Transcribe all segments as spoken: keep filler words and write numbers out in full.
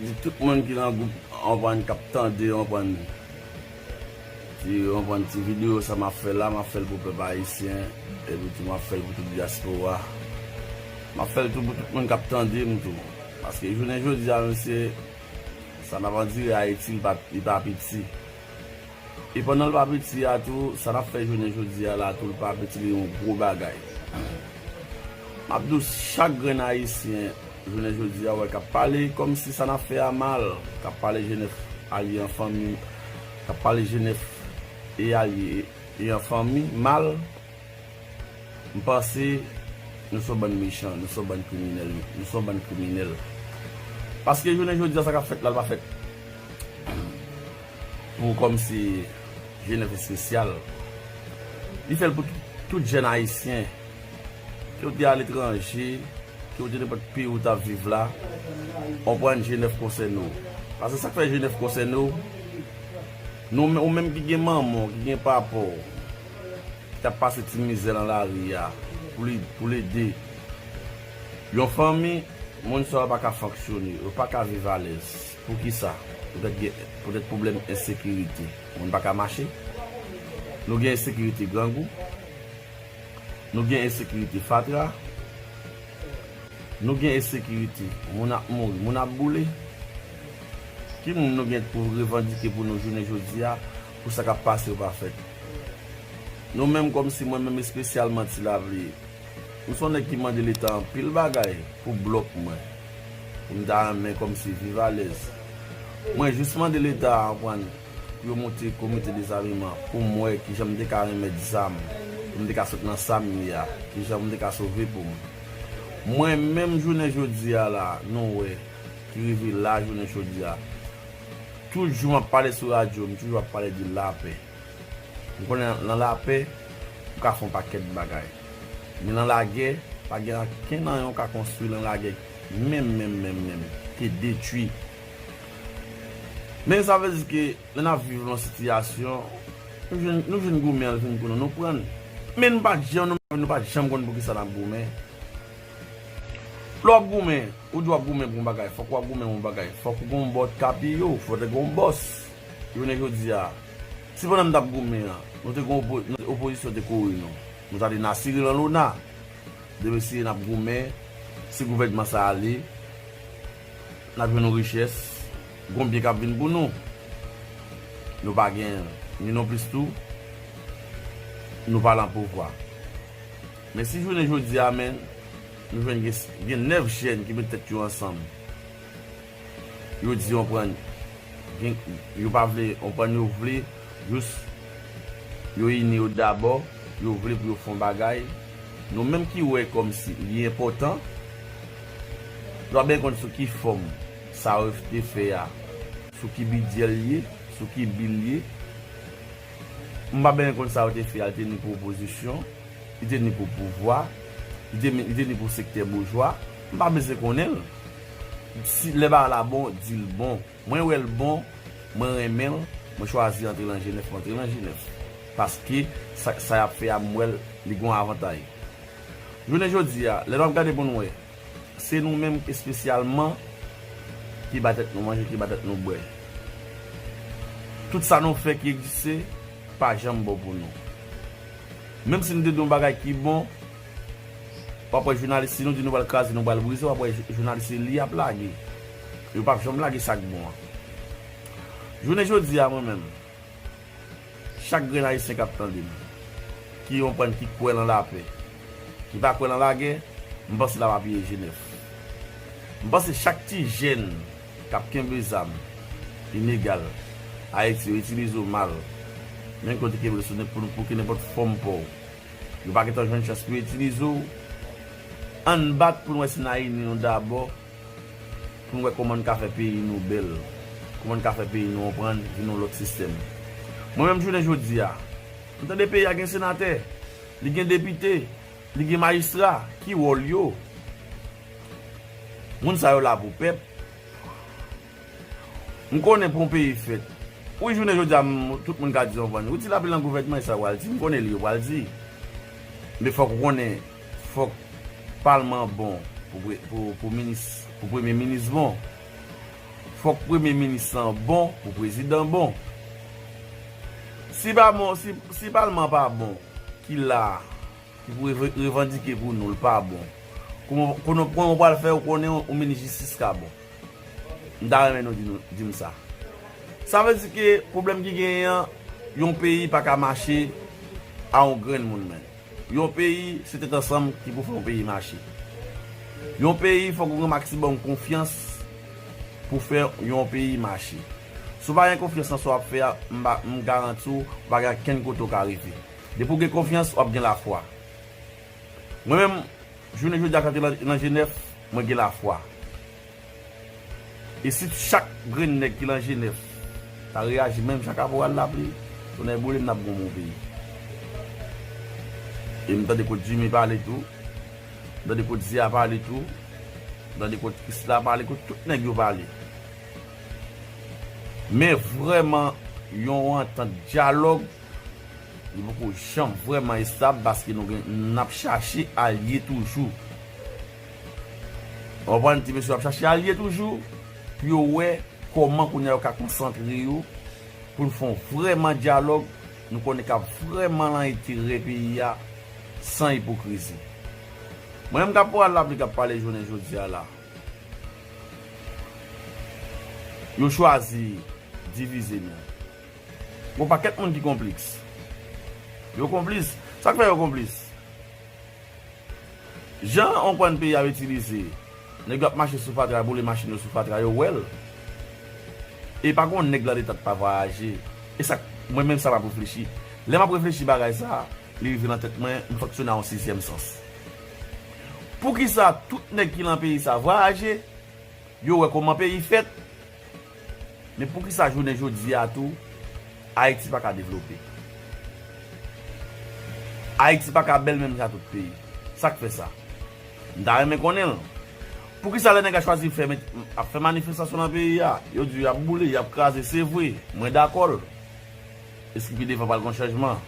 Di tout moun ki nan gwoup, w konprann, k ap tande, w konprann, ti, w konprann, ti videyo sa m ap fè la, m ap fè l pou pèp ayisyen, epi tou m ap fè l pou tout dyaspora. M ap fè l tou pou tout moun k ap tande m tou. Paske jounen jodi a, mesye, sa n ap andire Ayiti, li pa, li pa piti. E pandan l pa piti a tou, sa n ap fè jounen jodi a la tou, l pa piti, li yon gwo bagay. M ap di w, chak grenn ayisyen, jounen jodi a, wè, k ap pale kòmsi sa n ap fè a mal, k ap pale Jenèf alye an fanmi, k ap pale Jenèf e alye e an fanmi mal, m panse nou se yon bann mechan, nou se yon bann kriminèl, nou se yon bann kriminèl. Paske jounen jodi a, sa k ap fèt la, l pa fèt pou kòmsi Jenèf espesyal. Li fè l pou tout, tout jèn ayisyen, ke w te aletranje, ke w te nenpòt peyi w t ap viv la, w konprann, Jenèf konsène w. Paske sa k fè Jenèf konsène w, nou, ou menm ki gen manman w, ki gen papa w, ki t ap pase ti mizè nan lari a, pou li, pou l ede yon fanmi, moun sa yo pa ka fonksyone, yo pa ka viv alèz. Poukisa? Poutèt gen, poutèt pwoblèm ensekirite. Moun pa ka mache. Nou gen ensekirite grangou. Nou gen ensekirite fatra. Nou gen ensekirite. Moun ap mouri, moun ap boule. Ki moun nou gen pou revandike pou nou jounen jodi a, pou sa k ap pase yo pa fèt? Nou menm kòmsi mwen menm espesyalman Ti Lapli, m se yon nèg ki mande Leta anpil bagay pou blòk mwen. Pou m ta renmen kòmsi viv alèz. Mwen jis mande Leta a, konprann, pou yo monte komite dezameman, pou m wè kijan m te ka remèt zam, pou m te ka sot nan sa m ye a, kijan m te ka sove po m. Mwen menm jounen jodi a la, nou wè, ki rive la jounen jodi a. Tout jou m ap pale sou radyo, m toujou ap pale de lapè. M konnen nan lapè, ou ka fè yon pakèt bagay. Men nan lagè, pa gen ankenn anyen ou ka konstwi nan lagè, menm, menm, menm, menm, te detwi. Men sa vle di ke lè n ap viv nan sitiyasyon, nou jwenn, nou jwenn goumen an vin pou nou, nou pran l. Men nou pa t janm, nou, nou pa t janm konn poukisa n ap goumen. Lè w ap goumen, ou di w ap goumen pou yon bagay, fòk w ap goumen pou yon bagay, fòk ou gen yon bò k apiye w, fòk te gen yon bòs. Jounen jodi a, si pandan m t ap goumen an, nou te gen opo-, nou, opozisyon te kore nou, nou ta di n a siri lan lona. Demen si n ap goumen, si gouvènman sa ale, n ap jwenn yon richès, gon byen k ap vin pou nou. Nou pa gen, ni non plis tou, nou pa lan pouvwa. Men si jounen jodi a, men, nou jwenn gen, gen nèf jèn ki met tèt yo ansanm. Yo di, konprann, gen, yo pa vle, konprann, yo vle jis yo ini yo dabò, yo vle pou yo fè yon bagay. Nou menm ki wè kòmsi li enpòtan, nou pa byen konn sou ki fòm sa yo te fè a, sou ki bidjè l ye, sou ki bi l ye. M pa byen konn sa yo te fè a, li te ni pou opozisyon, li te ni pou pouvwa, li te, li te ni pou sektè boujwa. M pa bezwen konnen l. Si lè bagay la bon, di l bon. Mwen wè l bon, mwen renmen l, mwen chwazi antre lan Jenèf, mwen antre lan Jenèf. Paske sa, sa y ap fè a, m wè l, li gen yon avantay. Jounen jodi a, lè n ap gade pou n wè, se nou menm espesyalman ki ba tèt nou manje, ki ba tèt nou bwè. Tout sa nou fè ki egziste, pa janm bon pou nou. Menm si nou te di yon bagay ki bon, w ap wè jounalis, si nou di nou pral kraze, nou pral brize, w ap wè jou-, jounalis se li y ap lage. Yo p ap janm lage sa k bon an. Jounen jodi a, mwen menm, chak grenn ayisyen k ap tande m, ki konprann, ki kwè lan lapè, ki pa kwè lan lagè, m panse l ap apiye Jenèf. M panse chak ti jèn k ap kenbe zam ilegal Ayiti, yo itilize w mal, menm ke w te kenbe l sou nenpòt, pou ki nenpòt fòm pa w. Yo pa gentan jwenn chans pou yo itilize w. Ann bat pou n wè si n a ini nou dabò, pou n wè kòman n ka fè peyi nou bèl, kòman n ka fè peyi nou konprann, vin yon lòt sistèm. Mwen menm jounen jodi a, m tande peyi a gen senatè, li gen depite, li gen majistra, ki wòl yo? Moun sa yo la pou pèp. M konnen pou yon peyi fèt. Wi, jounen jodi a, m, tout moun ka di yon bann, wi, Ti Lapli lan gouvènman, e sa yo pral di, m konnen li yo pral di. Men fòk ou konnen, fòk palman an bon, pou pre-, pou, pou minis, pou premye minis bon. Fòk premye minis lan bon pou prezidan bon. Si pa bon, si, si palman pa bon, ki la, ki pou reve- revandike pou nou, l pa bon. Kòman, kòman, kòman w pral fè ou konnen yon, yon minis jistis ka bon? M ta renmen nou di, nou di m sa. Sa vle di ke pwoblèm ki genyen an, yon peyi pa ka mache a yon grenn moun menm. Yon peyi, se tèt ansanm ki pou fè yon peyi mache. Yon peyi, fòk ou gen maksimòm konfyans pou fè yon peyi mache. Si w pa gen konfyans nan sa w ap fè a, m pa- m garanti w, w pa gen kenn kote w ka rive. Depi w gen konfyans, w ap gen lafwa. Mwen menm, jounen jodi a, kanpe nan, nan Jenèf, mwen gen lafwa. E si chak grenn nèg ki nan Jenèf ta reyaji menm jan Kaporal Lapli, tonnè boule m, n ap gon bon peyi. E m tande kot Jimmy pale tou, m tande kot Zia pale tou, m tande kot Krisla pale, kot tout nèg yo pale. Men vrèman, yon antant dyalòg, li poko janm vrèman estab paske nou gen, n ap chache alye toujou. Ou konprann, ti mesye ap chache alye toujou pou yo wè kòman kounye a yo ka konsantre yo pou n fè yon vrèman dyalòg, nou konnen k ap vrèman nan enterè peyi a san ipokrizi. Mwen menm Kaporal Lapli k ap pale jounen jodi a la, yo chwazi divize nou. Gon pakèt moun ki konplis. Yo konplis. Sa k fè yo konplis? Jan yon kòn peyi a itilize, nèg yo ap mache sou fatra, boule machin yo sou fatra, yo wè l. E pa gon nèg nan leta k pa vwayaje. E sa, mwen menm sa m ap reflechi. Lè m ap reflechi bagay sa, li rive nan tèt mwen, m fonksyone a yon sizyèm sans. Poukisa tout nèg ki nan peyi sa vwayaje, yo wè kòman peyi fèt, men poukisa jounen jodi a tou, Ayiti pa ka devlope? Ayiti pa ka bèl menm jan tout peyi. Sa k fè sa? M ta renmen konnen l. Poukisa lè nèg a chwazi fè, ap fè manifestasyon nan peyi a, yo di y ap boule, y ap kraze, se vre, mwen dakò l. Èske pi devan pral gon chanjman?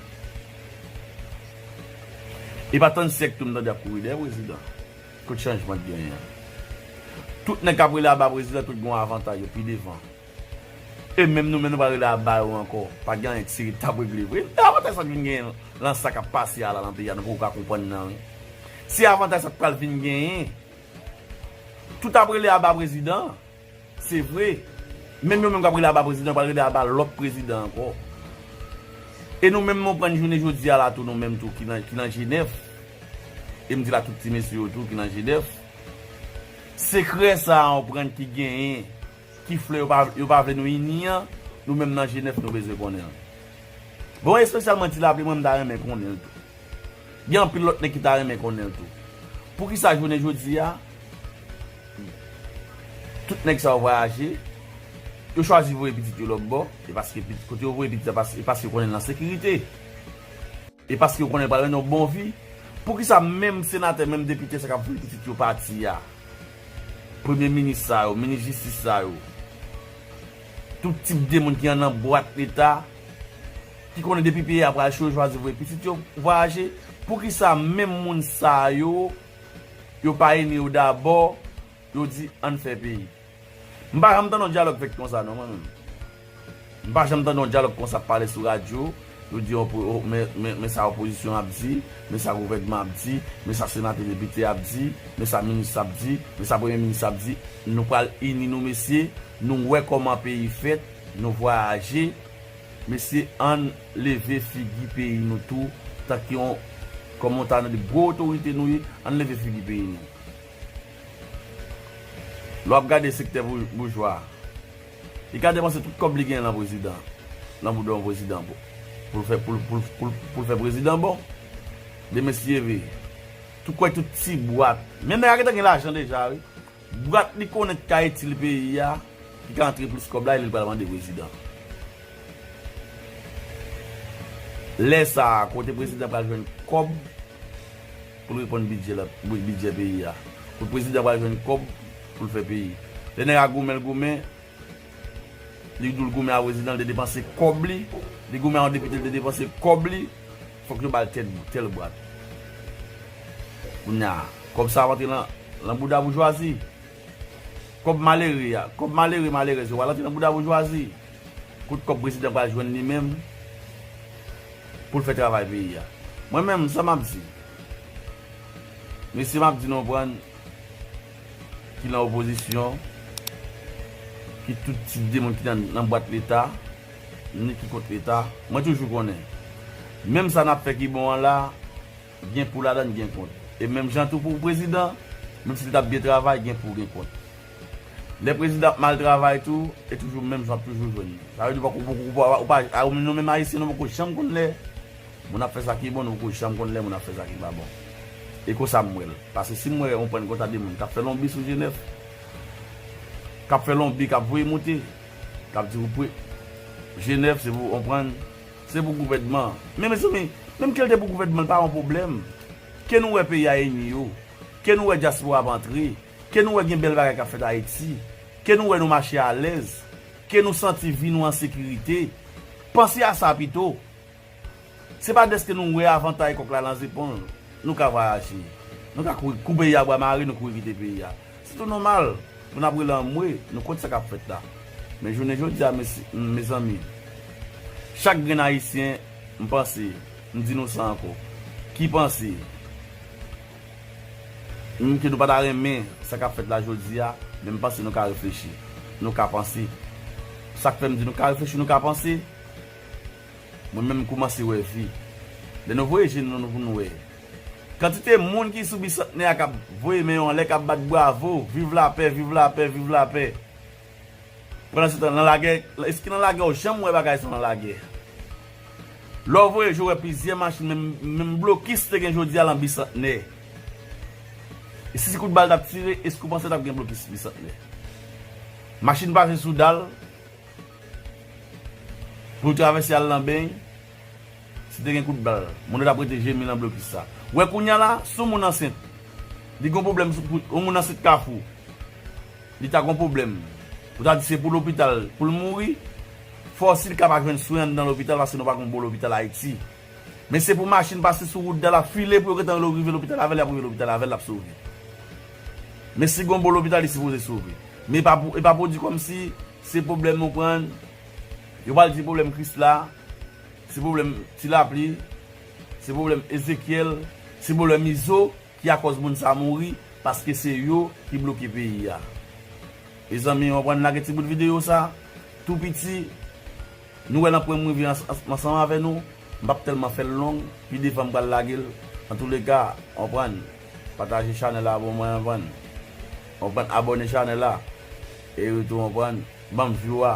E pa tann syèk tou m tande y ap kouri dèyè prezidan. Kot chanjman t genyen an? Tout nèg k ap rele aba prezidan, tout gen yon avantaj yo pi devan. E menm nou menm nou pral rele aba yo ankò. Pa gen anyen ki serye t ap regle vre. E avantaj sa k vin genyen lan sa k ap pase a la nan peyi a, nou poko ka konprann nan, wi. Se avantaj sa k pral vin genyen. Tout ap rele aba prezidan. Se vre. Menm yo menm k ap rele aba prezidan, yo pral rele aba lòt prezidan ankò. E nou menm, nou pran jounen jodi a la tou, nou menm tou ki nan, ki nan Jenèf. E m di la tout ti mesye yo tou ki nan Jenèf. Sekrè sa a, ou pran ki genyen, ki fè yo pa, yo pa vle nou ini an, nou menm nan Jenèf, nou bezwen konnen l. Bon, espesyalman Ti Lapli, mwen, m ta renmen konnen l tou. Gen anpil lòt nèg ki ta renmen konnen l tou. Poukisa jounen jodi a, tout nèg sa yo vwayaje, yo chwazi voye pitit yo lòt bò, e paske pit- kote yo voye pitit yo, pas- e paske yo konnen l nan sekirite. E paske yo konnen l pral mennen yon bon vi. Poukisa menm senatè, menm depite sa k ap voye pitit yo pati a, premye minis sa yo, minis jistis sa yo, tout tip de moun ki anndan bwat leta, ki konnen depi peyi a pral cho, yo chwazi voye pitit yo vwayaje? Poukisa menm moun sa yo, yo pa ini yo dabò, yo di ann fè peyi? M pa janm tande yon dyalòg fèt konsa non, mwen menm. M pa janm tande yon dyalòg konsa ap pale sou radyo. Yo di, opo- o- men, men, men sa opozisyon ap di, men sa gouvènman ap di, men sa senatè depite ap di, men sa minis ap di, men sa premye minis ap di. Nou pral ini nou, mesye. Nou wè kòman peyi fèt, nou vwayaje. Mesye, ann leve figi peyi nou tou, tanke yon, kòm yon ta nan de gwo otorite nou ye, ann leve figi peyi nou. Lè w ap gade sektè bou- boujwa a, li ka depanse tout kòb li genyen lan prezidan, lan bouda yon prezidan pou, pou l fè, pou l, pou l, pou l, pou l fè prezidan bon. Demen si Dye vle, tou kwè tout ti bwat. Men nèg la gentan gen lajan deja, wi. Bwat li konnen ki ka itil peyi a, ki ka antre plis kòb la, e li pral mande prezidan. Lè sa a, kote prezidan pral jwenn kòb pou l reponn bidjè la, bidjè peyi a? Kote prezidan pral jwenn kòb pou l fè peyi? Lè nèg a goumen, l goumen, li di w l goumen a prezidan, l te depanse kòb li, li goumen a yon depite, l te depanse kòb li, fòk yo ba l tèl, tèl bwat. Kounye a, kòb sa ap antre lan, lan bouda boujwazi. Kòb malere a, kòb malere, malerèz yo pral antre nan bouda boujwazi. Kout kòb prezidan pral jwenn li menm pou l fè travay peyi a. Mwen menm, sa m ap di, mesye, m ap di nou konprann, ki nan opozisyon, ki tout tip de moun ki nan, nan bwat Leta, ni ki kont Leta, mwen toujou konnen. Menm sa n ap fè ki bon an la, gen pou ladan, gen kont. E menm jan tou pou prezidan, menm si li t ap byen travay, gen pou, gen kont. Lè prezidan ap mal travay tou, e toujou menm jan w ap toujou jwenn. Sa vle di, ou pa, ou pa, ou pa, ou pa, a, nou menm Ayisyen, nou poko janm konn lè moun ap fè sa ki bon, nou poko janm konn lè moun ap fè sa ki pa bon. E konsa m wè l. Paske si m wè yon prann konsa de moun k ap fè lonbi sou G nèf, k ap fè lonbi, k ap voye moute, k ap di ou pre-, G nèf se pou, yon prann, se pou gouvènman. Men mezanmi, menm ke l te pou gouvènman, l pa yon pwoblèm. Ke nou wè peyi a ini yo. Ke nou wè dyaspora ap antre. Ke nou wè gen bèl bagay k ap fèt Ayiti. Ke nou wè nou mache alèz. Ke nou santi vi nou an sekirite. Panse a sa pito. Se pa dèske nou wè avantay kòk la nan zepon l, nou ka vwayaje. Nou ka kouri, kou peyi a bwa mare, nou kouri kite peyi a. Se tou nòmal pou n ap rele anmwe, nou kont sa k ap fèt la. Men jounen jodi a, mesi-, mezanmi, chak grenn Ayisyen, m panse, m di nou sa ankò, ki panse, menm ke nou pa ta renmen sa k ap fèt la jodi a, men m panse nou ka reflechi, nou ka panse. Sa k fè m di nou ka reflechi, nou ka panse, mwen menm m koumanse wè vi. Lè nou voye je nou pou nou wè kantite moun ki sou Bisantnè a k ap voye men yo anlè, k ap bat bravo, viv lapè, viv lapè, viv lapè. Pandansetan, nan lagè, èske nan lagè w janm wè bagay sa nan lagè? Lè w voye je w wè plizyè machin, menm, menm blokis te gen jodi a lan Bisantnè. E si se kout bal t ap tire, èske w panse t ap gen blokis Bisantnè? Machin pase sou dal, pou l travèse al nan beny, si te gen kout bal, moun yo t ap rete jemi nan blokis sa. Wè kounye a la, si yon moun ansent, li gen yon pwoblèm, sou, pou, yon moun ansent Kafou, li ta gen yon pwoblèm, ou ta di se pou lopital, pou l mouri, fò si l ka pa jwenn swen anndan lopital, paske nou pa gen yon bon lopital Ayiti. Men se pou machin pase sou wout dal ap file pou yo gentan rive lopital avè l, y ap rive lopital avè l, l ap sove. Men si gen yon bon lopital, li sipoze sove. Men e pa pou, e pa pou di kòmsi se pwoblèm nou pran, yo pral di pwoblèm Krisla, se pwoblèm Ti Lapli, se pwoblèm Ezekyèl, se pwoblèm Izo ki akòz moun sa mouri, paske se yo ki bloke peyi a. Mezanmi, w konprann, lage ti bout videyo sa, tou piti, nou wè nan pwen m rive ans-, ans-, ansanm avè nou, m p ap tèlman fè l long, pi devan m pral lage l. Antouleka, w konprann, pataje chanèl la pou mwen, w konprann, w konprann, abòne chanèl la, e tou, w konprann, ban m view a,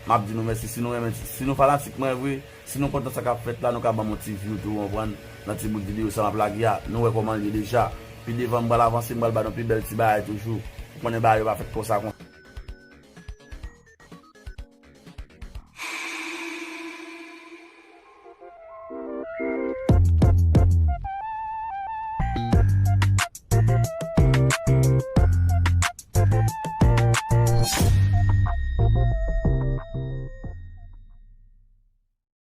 m ap di nou mèsi si nou renmen, si nou fanatik mwen vre, si nou kontan sa k ap fèt la, nou ka ban m yon ti view tou, w konprann, nan ti bout videyo sa m ap lage a, nou wè kòman l ye deja. Pi devan, m pral avanse, m pral ba nou pi bèl ti bagay toujou. Ou konnen bagay yo pa fèt konsa, konsa.